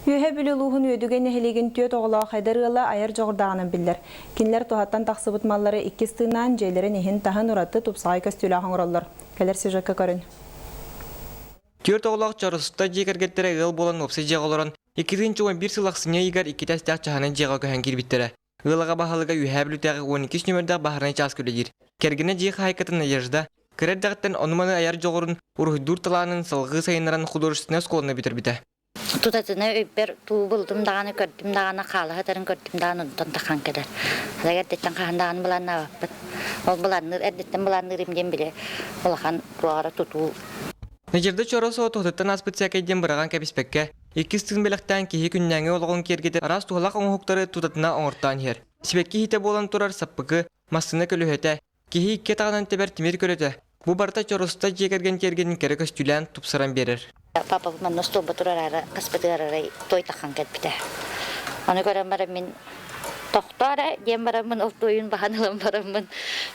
Үөһээ Бүлүү улууһун Үөдүгэй нэһилиэгин түөрт оҕолоох эдэр ыала айар дьоҕурдааҕынан биллэр. Кинилэр туһаттан тахсыбыт маллары иккис тыыннаан дьиэлэрин иһин-таһын ураты тупсаҕай көстүүлээх оҥороллор. Кэлэр сюжекка көрүн. Түөрт оҕолоох Чоросуттар дьиэ кэргэттэрэ ыал буолан уопсай дьиэҕэ олорон, 2011 сыл ахсынньы ыйыгар иккитэстээх чаһынан дьиэҕэ көһөн киирбиттэрэ. Ыал аҕа баһылыга Үөһээ Бүлүүтээҕи 12 нүөмэрдээх баһаарынай чааска үлэлиир. Кэргэнэ дьиэ хаһаайката Надежда кыра эрдэҕиттэн ону-маны айар дьоҕурун, уруһуйдуур талаанын салҕыы сайыннаран художественнай оскуоланы бүтэрбитэ. Тутатына өйбөр туу булдум даҕаны, көрдүм даҕаны, хаала сытарын көрдүм даҕаны онтон тахан кэлэр. Аlag эрдэттэн хаһан даҕаны былааннаабаппыт. Ол былаанныыр эрдэттэн былаанныырым диэн били улахан туоҕара тутуу. Надежда Чоросова туһатыттан ааспыт сээкэйдиэн быраҕан кэбиспэккэ, иккис тыын бэлэхтээн киһи күннээҥи олоҕун киэргэтэр араас туһалаах оҥоһуктары тутатына оҥортоон иһэр. Сибэкки иһитэ буолан турар саппыкы, массыына көлүөһэтэ, киһи икки атаҕынан тэбэр тимир көлөтө, бу барыта Чоруста дьиэ кэргэн тиэргэнин кэрэ көстүүлээн тупсаран биэрэр. Папа манна остуолба турар хаспытыгар арай той тахан кэлбитэ. Ону көрөн баран мин тохтоо эрэ диэн бараммын ол туойун баһан ылан бараммын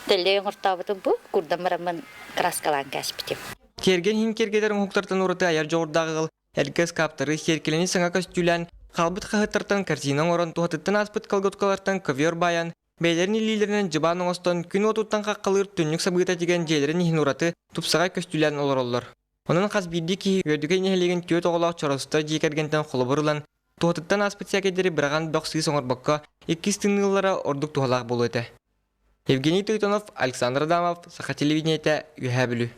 тэллэй оҥортообутум бу курдан бараммын краскалаан кээспитим. Тиэргэн иһин киэргэтэр оҥоһуктартан ураты айар дьоҕурдаах ыал эргэ ыскааптары, сиэркилэни саҥа көстүүлээн, хаалбыт хаһыаттартан картина оҥорон, туһатыттан ааспыт колготкалартан ковер баайан, бэйэлэрин илиилэринэн дьыбаан оҥостон, күн уотуттан хаххалыыр түннүк сабыыта тигэн дьиэлэрин иһин ураты, тупсаҕай көстүүлээн олороллор. Онон хас биирдии киһи Үөдүгэй нэһилиэгин түөрт оҕолоох Чоросто дьиэ кэргэнтэн холобур ылан, туһатыттан ааспыт сээкэйдэри быраҕан бөх-сыыс оҥорбокко, иккис тыынныыллара ордук туһалаах буолуо этэ. Евгений Тойтонов, Александр Адамов, Саха телевидениетэ, Үөһээ Бүлүү.